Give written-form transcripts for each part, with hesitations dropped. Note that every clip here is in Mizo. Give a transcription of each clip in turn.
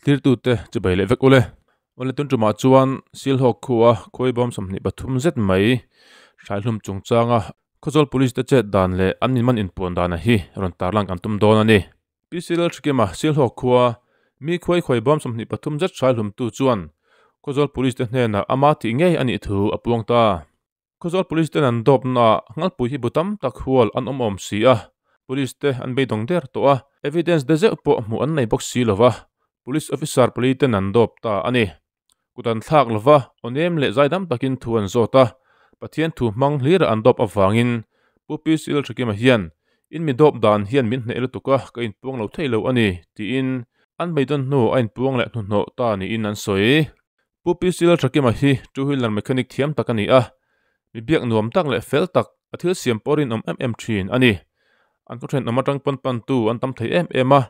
Thlirtute chibai leh vek ule. Awle tun tumah chuan Silhawk khua khuaibawm 23 zet mai hraihlum chungchanga Khawzawl Police te chet dan leh an inman inpuan dana hi rawn tarlang kan tum dawn a ni. PC Lalthikima Silhawk khua mi khuai khuaibawm 23 zet hraihlumtu chuan Khawzawl Police te hnenah ama tih ngei a nih thu a puang ta. Khawzawl Police ten an dawpnaah Nghalpui hi bu tam tak hual an awm awm si a, Police te an beidawng der tawh a, evidence de zeuh pawh hmuh an nei bawk si lo va, Police officer pali ten an dawp ta a ni. Kut an thlak lo va, aw nem leh zaidam takin thu an zawt a, Pathian thu hmang hlira an dawp avangin Pu PC Lalthakima hian, In mi dawp dan hian min hneh lutuk a, ka inpuang lo thei lo a ni, tiin an beidawn hnu a inpuang leh hnuhnawh ta niin an sawi. Pu PC Lalthakima hi two wheeler mechanic thiam tak a ni a, mi biak nuam tak leh fel tak, a thil siam pawh rinawm em em thin a ni. An khaw thenawm atang pawn pantu an tam thei em em a,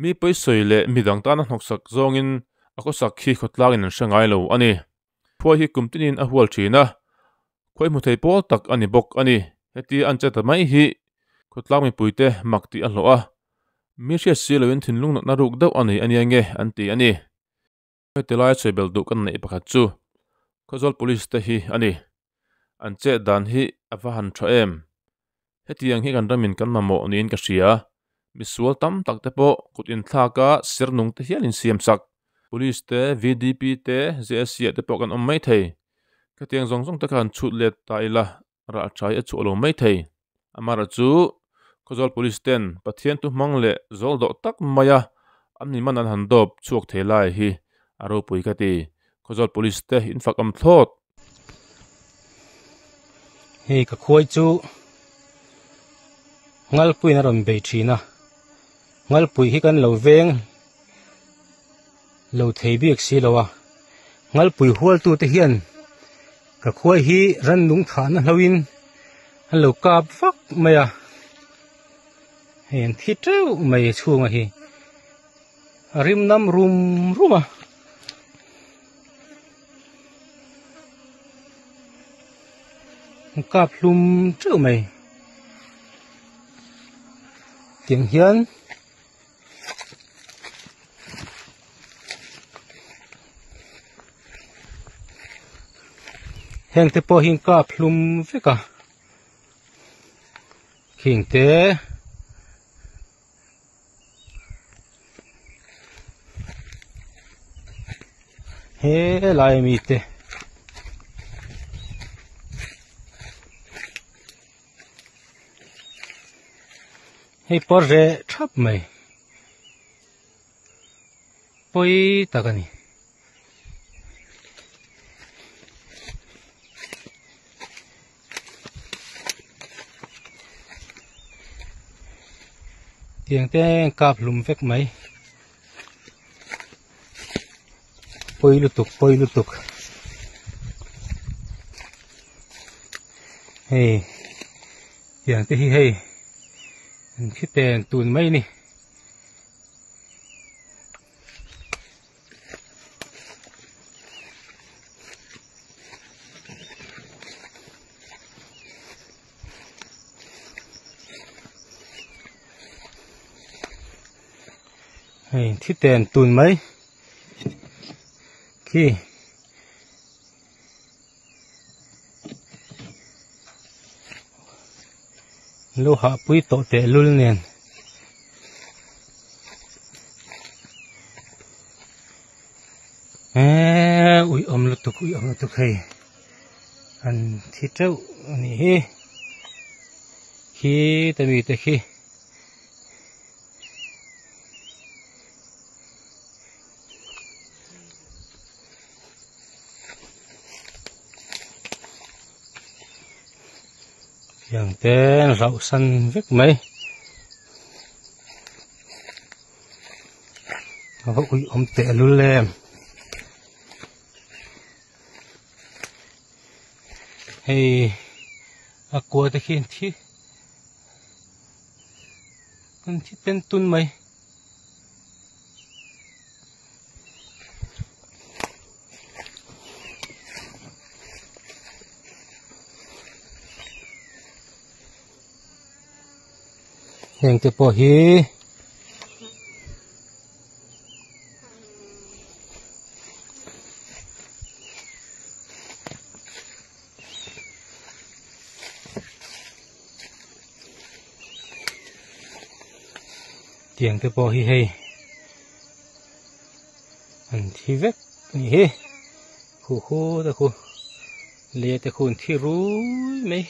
mi pawisawi leh midang tana hnawksak zawngin a khawsak hi khawtlangin an hre ngai lo a ni. Phuai hi kum tinin a hual thin a, khuai hmu thei pawl tak a ni bawk a ni. Hetia an che ta mai hi khawtlang mipuite mak tih a hlawh a, mi hriat si loin thinlung natna ruk deuh a nei a nia nge an ti a ni. Heti lai sawi duh kan neih pakhat chu Khawzawl Police te hi a ni. An chet dan hi a va han tha em. Hetiang hi kan ramin kan mamawh niin ka hria. Misual tam tak te pawh kut inthlak a ser nung te hial in siam sak. Police te, VDP te, JSC ah te pawh kan awm mai thei. Khatiang zawng zawng te kha han chhut let ta ila rah tha hi a chhuah lo mai thei. Amaherawh chu Khawzawl Police ten Pathian thu hmang leh zawl dawh tak maia an ni man an han dawp chhuak thei lai hi a ropui ka ti. Khawzawl Police te in fak awm thlawt. Hei ka khuai chu Ngalpuiin a rawn bei thin a, Ngalpui hi kan lo veng lo thei bik si lo a, Ngalpui hualtute hian Ka khuai hi rannung thahna hloin an lo kap vak mai a, hei an thi teuh mai chhunga hi a rim nam rum rum a. An kap hlum teuh mai tiang hian. Heng te pawh hi an kap hlum vek a khing te he lai ami te. Hei pawh reh thap mai pawi tak a ni. Tiang te an kap hlum vek mai pawi lutuk pawi lutuk hei tiang te hi hei an khi pen tun mai a ni. Hei thi ten tun mai khi lo hah pui tawh teh lul nen eee ui awm lutuk ui awm lutuk hei an thi teuh a nih hi khi te mi te khi. Tiang te an rauh san vek mai a va ui awm teh lul em hei a kua te khi an thi an thi pen tun mai. Heng te pawh hi Tiang te pawh hi hei an thi vek a nih hi. Khu khu te khu lei te khu an thi rui mai.